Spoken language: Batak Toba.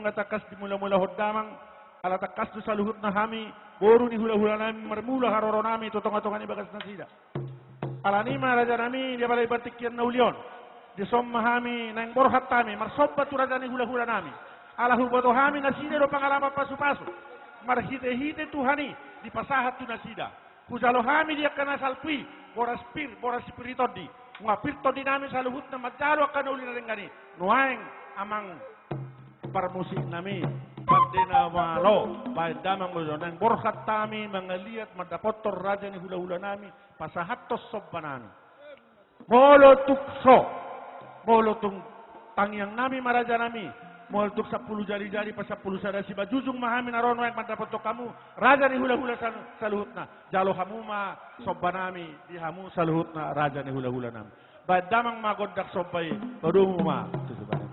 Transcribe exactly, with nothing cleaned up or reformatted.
Tangkas di mula-mula ho damang, ala tangkas tu saluhutna hami boru ni hula-hula nami marmula haroro nami tu tonga-tonga ni bagas nasida. Alani i ma raja nami di apala ibar tingkian na uli on, dison ma hami naeng borhat hami marsomba tu raja ni hula-hula nami. Ala huboto hami nasida do pangalaman pasu-pasu marhite-hite Tuhan i dipasahat tu nasida. Hujalo hami di angka na salpu i boras pir, boras pir ni tondi. Nunga pir tondi nami saluhutna manjalo angka na uli na denggan i. Nuaeng amang parmusik nami, pande na malo, baen damang molo naeng borhat hami mangaliat mandapothon raja ni hula-hula nami, pasahathon somba nami. Molo tung so, molo tung tangiang nami ma raja nami, molo tung sampulu jari-jari pasampulu sada simanjujung ma hami na ro nuaeng mandapothon hamu raja ni hula-hula sal-, saluhutna. Jalo hamu ma somba nami di hamu saluhutna raja ni hula-hula nami. Baen damang ma gondang somba i, padomu ma tu somba nami.